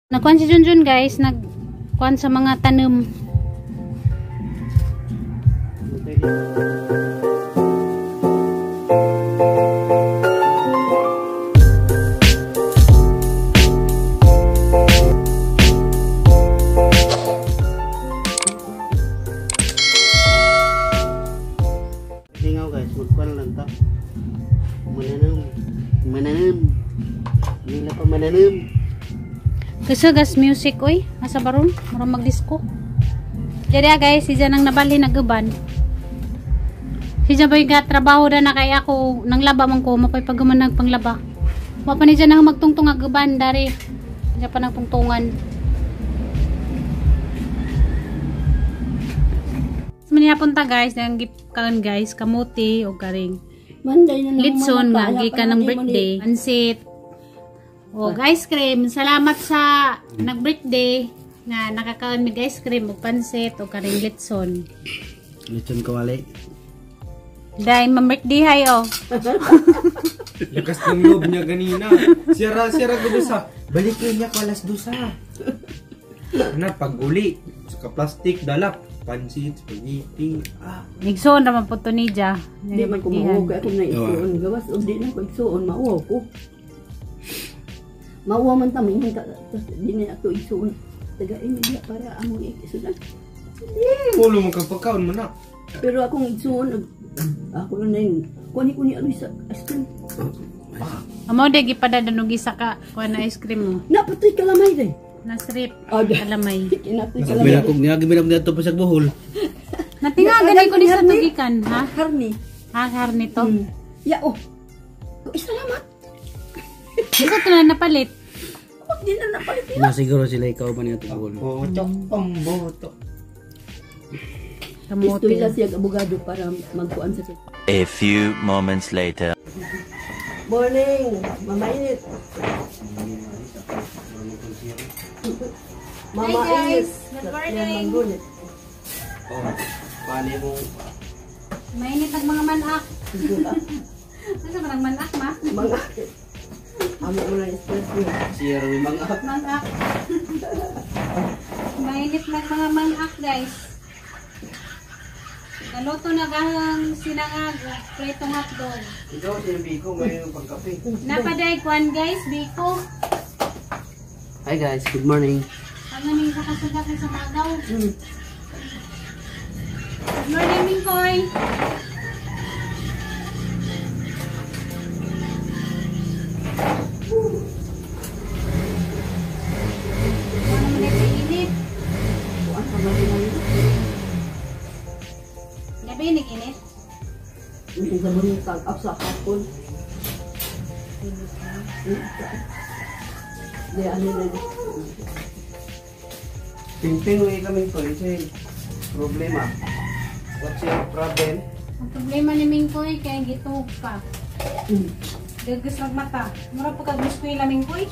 Nagkuhan si Junjun, guys, nagkuhan sa mga tanom. Lingaw guys, magkuhan lang ta. Mananam. Mananam. Nila pa mananam. Kasi gas music oy, asa baron, mura magdisco. Jadi ah, guys, si Jan ang nabalhin naguban. Si Jan ba yung trabaho na na kay ako nang laba man ko, mapay pagguman nagpanglaba. Wa pa ni Jan ang magtungtong aguban dari. Diyan pa nagtungtungan. Manihapon ta guys, nang gikan guys, kamuti o karing Monday na lang litson nga manapa, gikan ng ala pa, di mo ni- birthday, pansit o ice cream. Salamat sa nag-birthday nga nakakaon mig ice cream og pansit o karing litson. Lechon kawali. Dahil ma-birthday hay oh. Lakas ng loob niya ganina. Sira, sira ko sa. Balikin niya ko alas dusa. Ano, pag uli, sa plastic, dalap, pansit, spaghetti. Ah, Nigsoon naman po to ni Ja. Di man ko mauwaw kay akong naigsuon. Gawas og di na ko igsuon, mauwaw ko. Mauwaw man ta mingon ta tas di na ato igsuon. Tagain niya para among igsuon. Ulo mo kang pagkaon mo na. Pero akong igsuon ako na yun. Kuani ko ni ano sa ice cream. Amo de gipadadanog isa ka kuan na ice cream mo. Napatoy kalamay day. Nasrip Ah, kalamay. Kinatoy Sabi na kalamay. kong niya, gibilap niya ito pa sa buhol. Natinga gani ko ni sa tugikan ha. Karni. Ha karni to. Ya oh. Ay, salamat. Isa to na napalit. Wag di na napalit. Na siguro sila ikaw ba niya ito buhol. Boto, pamboto. Kamote. Istorya siya abogado para magkuan sa A few moments later. Morning, Mama Init. Mama Hi, guys. Init. Good morning. Oh, paano mo? Mainit ang mga manak. Asa ba ang manak ma? Mga Amo mo na stress niya. Siya rin mga Manak. Mainit lang mga manak guys. Naluto na kang sinangag, pritong hotdog. Ikaw, sinabi ko, may pagkape. Napaday kwan guys, biko. Hi guys, good morning. Ano ni sa kasugat sa magaw. Good morning, Mingkoy. Ano man ito init? Kuan pa man yun. Gabi, nag-init? Minsan sa buntag, up sa hapon. Di ano na. Pingping, uwi kami ko. Kasi problema. What's your problem? Ang problema ni Mingkoy, kaya gituog pa. Dagas magmata. Mura pa kag eskwela, Mingkoy.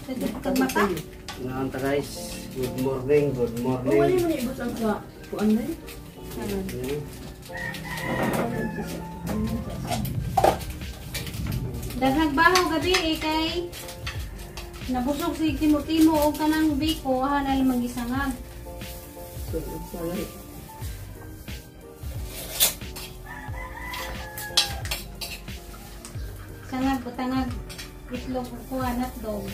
Dagas pa kag mata. Ngayon ta guys, good morning, good Kung wala morning. mo na ibutang sa kuan na. Daghag baho gabi eh kay nabusog si Timo-Timo og kanang biko ha na lang magisangag. So, sorry. Sangag butangag itlog ug kuan hotdog.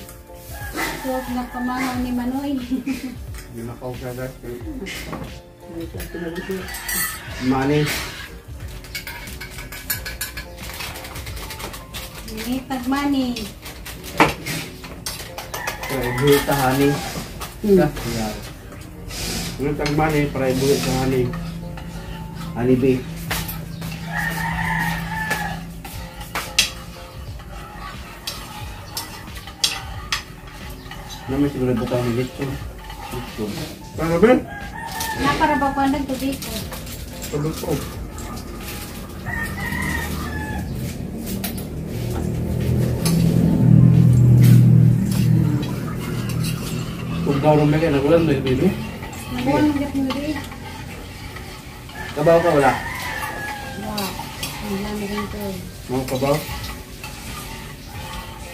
So nagpamangaw ni Manoy. Hindi na ka guys. Money. Ngitag money. Para ibuhi sa honey. Yeah. Yung tag money, para ibuhi sa honey. Honey bee. Naman siguro butang ni lechon. Lechon. Ano ba? Na para ba kuan nagtubig ko. Paluto. Kung daw rin kayo, nagulan mo yung baby. Nabuwan mo gyud mo diri. Kabaw ka wala? Wow. Ang lami rin to. Mga kabaw?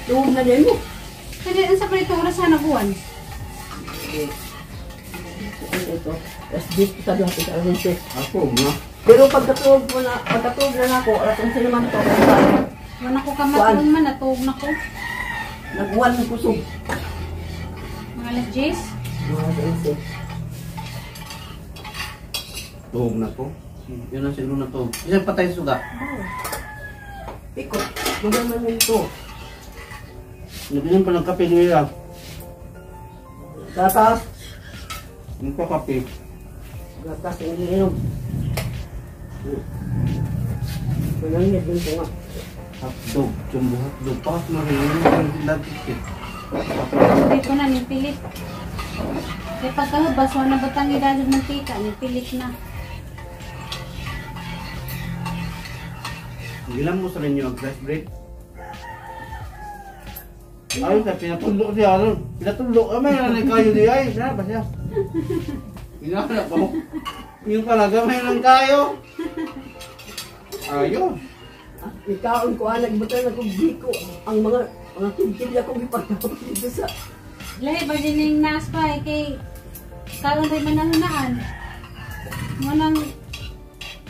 Tuog na din mo. Kaya ang sa palito oras sa naguan. Ito. Alas 10 sa doon sa alas 11. Ako na. Pero pagkatulog mo na, pagkatulog na ako, alas 11 naman to. Wala ko kamatulog man, natulog na ko. Nagwan ng kusog. Mga alas 10. Mga alas 11. Tuhog na ko. Yun ang siguro na tuhog. Isang patay suga. Pikot. Maganda man ito. Nagiging pa ng kape nila. Gatas. Ano pa kape? Gatas ang iniinom. Manangit din ko nga. Hotdog. Jumbo hotdog. Pakak na rin. Yun ang lagi. Dito na, nipilit. Kaya pagkahubas, wala batang idadod mantika, nipilit na. Gilam mo sa ninyo ang fresh bread? Ay, sa pinatulog siya. Ano? Pinatulog. Ay, may nanay kayo di. Ay, siya ba siya? Hinahanap ako. Yung pala, gamay lang kayo. Ayun. Ikaon ko, nagbutay na kong biko. Ang mga kidkid akong ipagkapit dito sa... Lahi ba din yung nas pa eh, kay kaon rin manahunaan. Manang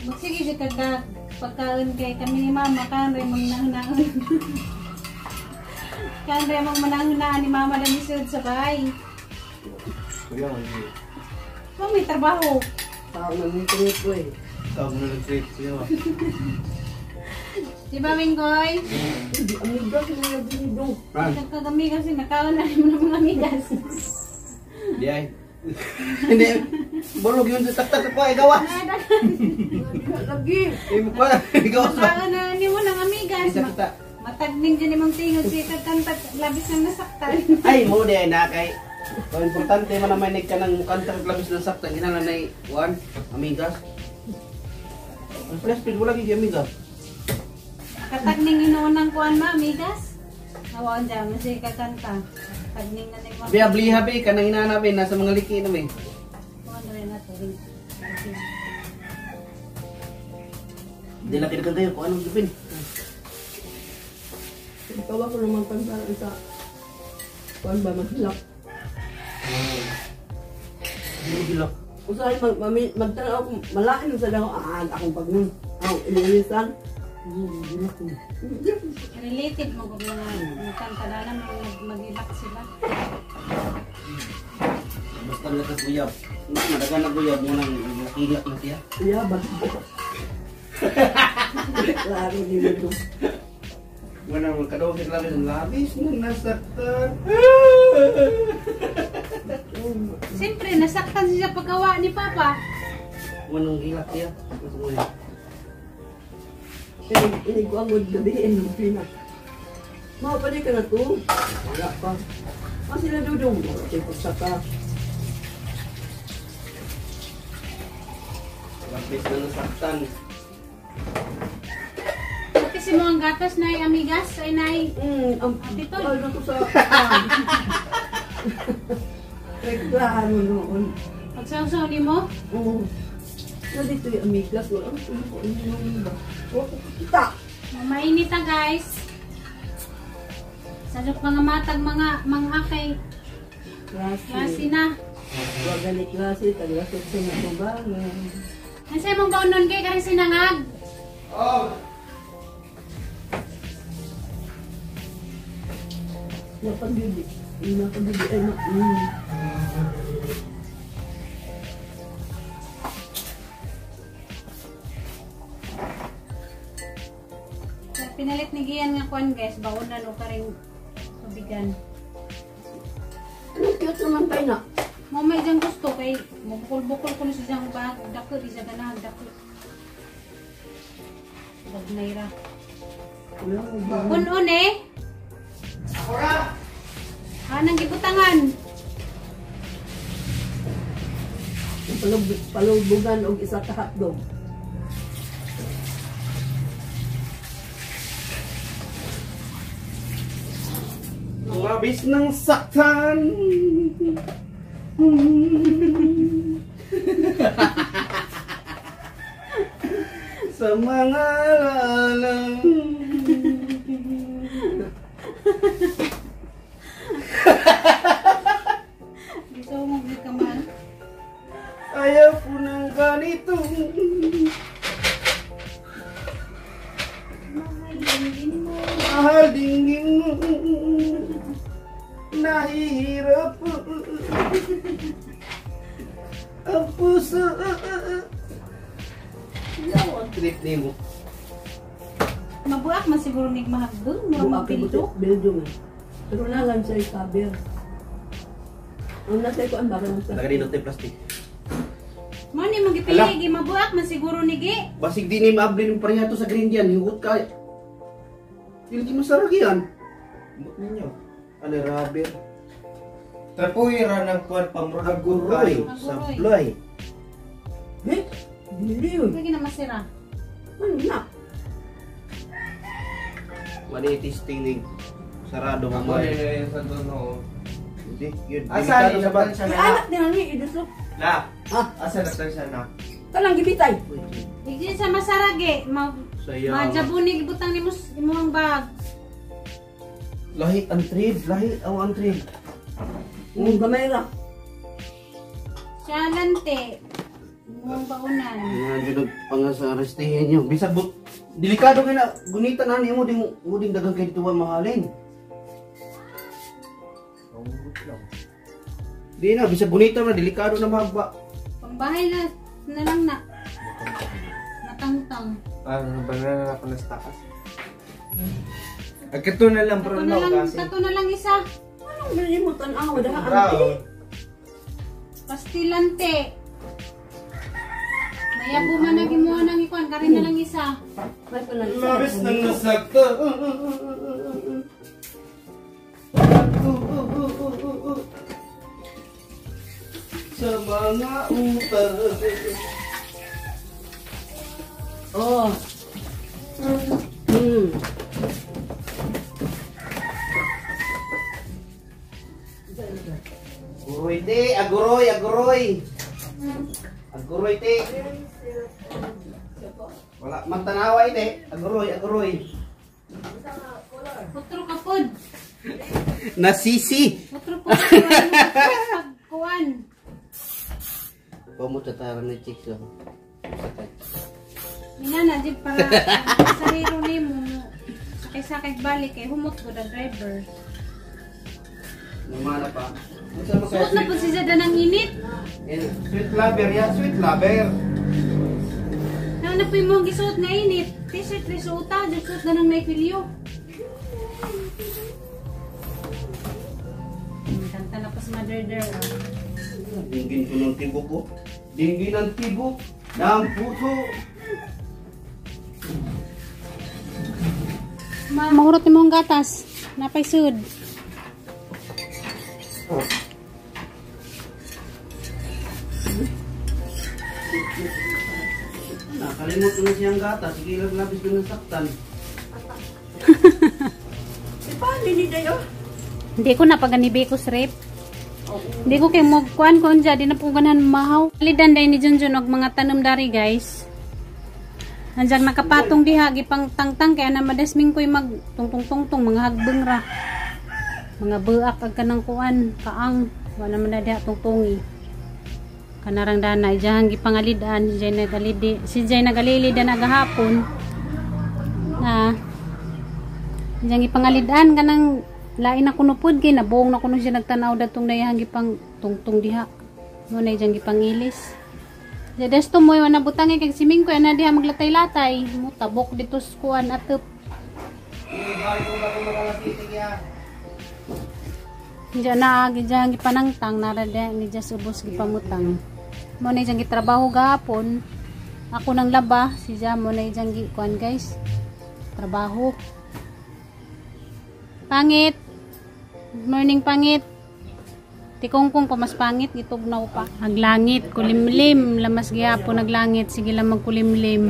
magsige siya kagka pagkaon kay kami ni mama, kaon rin manahunaan. Kaon rin manahunaan ni mama na misud sa bahay. Kuya, hindi. Kung may trabaho. Tao na nag-trip ko eh. Tao na nag-trip, kuya. Di ba, Minggoy? Hindi, amigas na yung dito. Nagkagami kasi nakaon na rin mo ng mga amigas. Di ay. Hindi. Bulog yun sa taktak ko ay gawas. Lagi. Gawas ba? Nakaon na rin mo ng amigas. Isa kita. Matagning dyan imong tingog siya kagkanta, labis na nasaktan. Ay, mo di ay na kay. So, importante man naman ka ng mukanta kag labis ng saktan kinahanglan nay one amigas. Ang fresh bread wala gid amigas. Katagning inuunang kuan ma, amigas. Nawaan dyan, masaya kakanta. Tagning na na yung Biya bliha be kanang inana be nasa mga liki na be. Kuan rin na to. Di la kid kayo kung anong gipin. Ikaw ako naman pansaran sa kuan ba maghilak. Maghilak. Usahay magtanaw ako malain sa daw akong pagnon. Aw ililisan. Related mo kung mga kanta na naman maghilak sila. Basta lakas guyab. Nadagan na guyab mo nang hilak na siya. Iya ba? Klaro din ito. Wala mo kadugit labis ang labis nang nasaktan. Siyempre, nasaktan siya paggawa ni Papa. Wanang hilak siya. Ini ko ang gabi ng pina. Mao pa di ka na to. Wala pa. Ah, sila dudong. Okay, pagsaka. Labis na nasaktan. Kasi mo ang gatas na ay amigas ay nay. Ang Tito. ano ko sa Reklamo noon. Pagsawsaw ni mo? Oo. Na dito yung amigas. Wala ang tulo ko. Ano yung ba? Wala ko kita. Mainit na guys. Sadok mga matag mga akay. Klase. Klase na. Wala gani klase. Taglasot sa natubangan. Nasa imong baunon kay karing sinangag. Oh! Napagyudi. Napagyudi. Ay, na. Pinalit ni Gian nga kuan guys, baunan o karing tubigan. Anong cute naman tayo na? Mo may diyang gusto kay mabukol-bukol ko na siya diyang bag, dako di siya ganahan dako. Bagnay ra. Kun-un eh. Ora. Anang gibutangan? Palubugan og isa ka hotdog. Labis ng saktan. Sa mga alaala. ganito. Mahal dinggin mo. Nahihirap ang puso. Yaw ang trip nimo. Mabuak man siguro nig mahagdon, mura magbildo. Bildo man. Pero nalan sa ikaber. Ang nasa ko ang barang sa. Naganito tayo plastic. Mo ni mong gipili gi mabuak man siguro nigi. Basig di ni maabli ng pareha to sa green yan. Hugot ka. Dili di masarag yan. Bukod ninyo. Ano, rubber? Trapuhira ng kuwan pamurag Aguroy. Aguroy. Sablay. Eh? Dili yun. Lagi na masira. Ano na? Mali testing ni sarado Ako mamaya. na yung sa doon. Hindi, yun. Asa Delikado sa bat. siya Ay, na? anak niya ni idusok. La. Ah. Asa na siya na? Talang gibitay. Igin sa masarage, ma Sayang. majabunig ibutang nimo imong bag. Lahi ang trip, lahi ang trip. Ang gamay ra. Siya lante. Imong baunan. Nga jud pangasa arestihin niyo. Bisag but delikado kay na gunita na nimo ding muding daghang kay dito mahalin. Di na bisag gunita na delikado na mahagba. Pambahay na na lang na. Natangtang. Ano ba na ako nasa taas? Agkato na lang bro Kato na lang, kasi. kato na lang isa. Anong ganyan mo tan-aw daha? Brown. Pastilante. Mayabo man na gimuha ng ikuan, karin na lang isa. May palang isa. Labis nang nasakta. Sa mga utang. Oh. Aguroy te, aguroy, aguroy. Aguroy te. Wala man tanaway te. Aguroy, aguroy. Putro ka pod. Nasisi. Putro po pagkuan. Pamuta tayo ni chicks lang. Minana jud para sa hero nimo. Sakay-sakay balik kay humot ko the driver. Namana pa. Unsa man Suot na po si Zada ng init. Sweet lover ya, sweet lover. Nauna po yung mga gisuot nga init. T-shirt rin suota, jud suot na ng naipilyo. Kanta na po si Mother there. Oh. Dinggin ko ng tibok ko. Dinggin ng tibok ng puso. Mahurot ni mong gatas. Napay sud. Nakalimot ko na siyang gatas. Sige lang labis ko ng saktan. Eh, paano ni dayo? Hindi ko napaganibi ko sa rape. Hindi ko kay magkuan ko unja, di na po ganahan mahaw. Lidan day ni Junjun og mga tanom dari guys. Anjang nakapatong diha gipang tangtang kaya na madasming ko'y mag tungtong tungtong mga hagbeng ra. Mga buak ag kanang kuan, kaang wala man na diha tungtungi. Kanarang dana ijahang gipangalidan si Jay nagalidi, si Jay nagalili dan agahapon. Na ijang gipangalidan kanang lain na kuno pud kay nabuong na kuno siya nagtanaw datong nayahang gipang tungtong diha. Mo na ijang gipangilis. Desto mo na butangin kay siming ko ana diha maglatay-latay. Mo tabok dito sa kuan atop. Diyan na diyan gipanangtang nara diha ni Jas ubos gipamutang. Mo na ijang gitrabaho gahapon. Ako nang laba si Ja mo na ijang gi kuan guys. Trabaho. Pangit. Good morning pangit. Tikongkong pa mas pangit gitugnaw pa. Ang langit kulimlim lamas gihapon naglangit sige lang magkulimlim.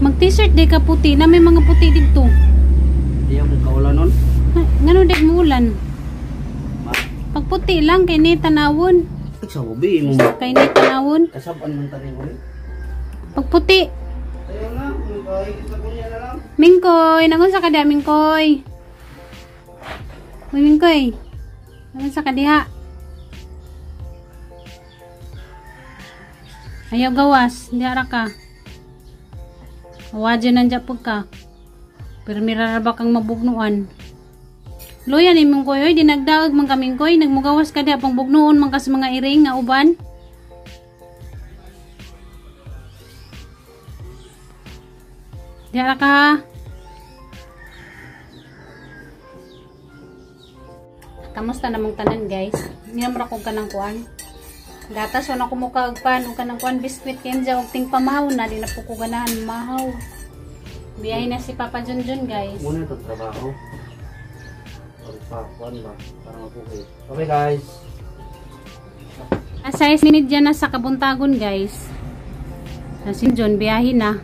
Mag t-shirt di ka puti na may mga puti dito. Di ako kaulan nun. Ngano di muulan? Pag puti lang kay ni tanawon. Sa ubi mo. Kay ni tanawon. Kasaban man tanin ulit. Pag puti. Ayaw na. Mingkoy, nangun sa kadiha Mingkoy. Uy Mingkoy. Nangun sa kadiha. Ayaw gawas, di ara ka. Wadyo nandiyan po ka. Pero miraraba kang mabugnuan. Luya ni Mingkoy, oy, dinagdaog man ka Mingkoy, nagmugawas ka diha pang bugnuon man ka sa mga iring nga uban. Di ara ka. Kamusta namong tanan guys? Ngiyam ra kog kanang kuan. Gatas wala ko mukha pan og kanang kuan biskwit kenja og ting pamahaw na di na po ko ganahan mahaw. Biyahe na si Papa Junjun guys. Muna itong trabaho. Pagpakuan ba? Para mabuhay. Okay guys. Size minute dyan na sa Kabuntagon guys. Si John biyahe na.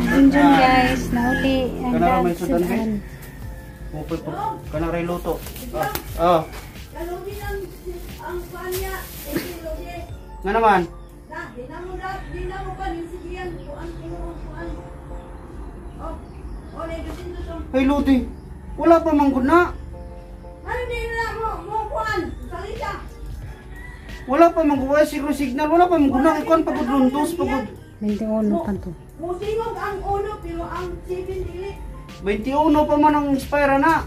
Ang John guys, nauli ang Kanara may sudan, dagsudan. Mupay po. Kanang ray luto. Ah. Kalugi ang kuan niya, eh, Nga naman. Na, di na mo na, di na mo pa sigian kuan kuan. Oh, oh, na dusin. Ay luti. Wala pa man gud na. Ano di na mo mo kuan? Salita. Wala pa man gud siguro signal. Wala pa man gud na kay kuan pagud luntos pagud. 21 pa to. Musingog ang uno pero ang 7 dili. 21 pa man ang expire na.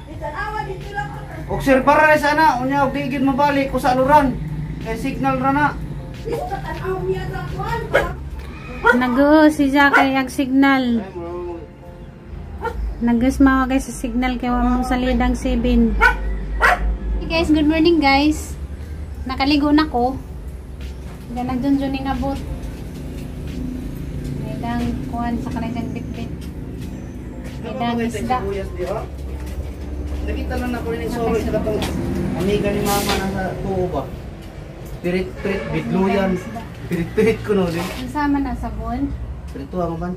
Itanawa dito lang. Og sir para sana unya og di gid mabalik ko sa aluran. Kay signal ra na. Dito sa tanaw niya sa kuan. Nag-oo si Jack ay ang signal. Nag-usmawa guys sa signal kaya wa mong salidang 7. Hey guys, good morning guys. Nakaligo na ko. Diyan nagdun-dun yung abot. May dang kuhan sa kanang bitbit. May dang isda. Nakita lang na ko rin yung sorry sa katong amiga ni mama na sa tuo ba. Pirit-pirit bidluyan. Pirit-pirit ko no din. Kasama na sabon. Pirito ang man.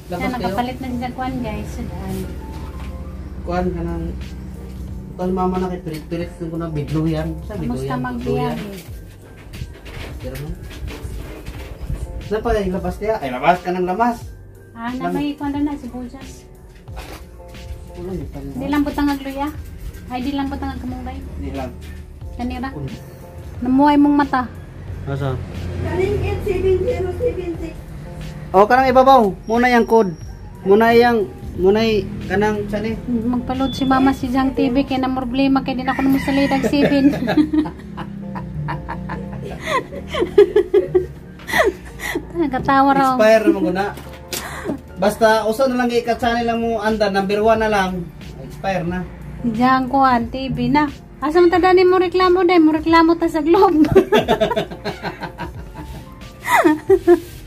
Siya Labas kayo. nakapalit na siya kuhan guys. Sudan. Kuan ka ng kuan mama na kay pirit-pirit ko na bidluyan. Sa Kamusta bidluyan. magbiyahe? Pero man. Napa ay labas niya? Ay labas ka ng lamas. Ah, na may kuhan na sibuyas. Wala ni tan. Di lang butang agluya. Ay, di lang butang agkamunggay. Di lang. Kanira. Namuhay mong mata. Asa? Kaning 87076. O kanang ibabaw, muna yang code. Muna yang muna kanang sani. Magpaload si mama si Jang TV kaya na problema kaya din ako numusalid ang 7. Nagkatawa raw. Expire na mo na. Basta usa na lang ikat sani lang mo anda number 1 na lang. Expire na. Si Jang kuan TV na. Asa man tadani mo reklamo dai mo reklamo ta sa Globe.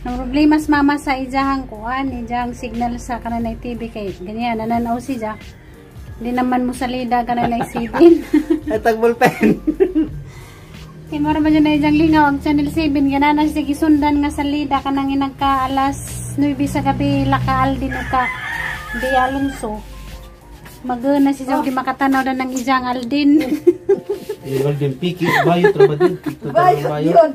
Ang problema sa mama sa ijahang kuan, ijahang signal sa kananay TV kay ganyan nananaw si Ja. Di naman mo salida kananay 7. Ay tag ballpen. Kay mura ba dyan na ijang lingaw ang Channel 7 ganana siya gisundan nga salida kanang inagka alas 9 sa gabi lakaal din ka Di Alonso. Magana si Jaw di makatanaw na ng ijang Aldin. Igual din piki bayot ra ba din? Bayot yun.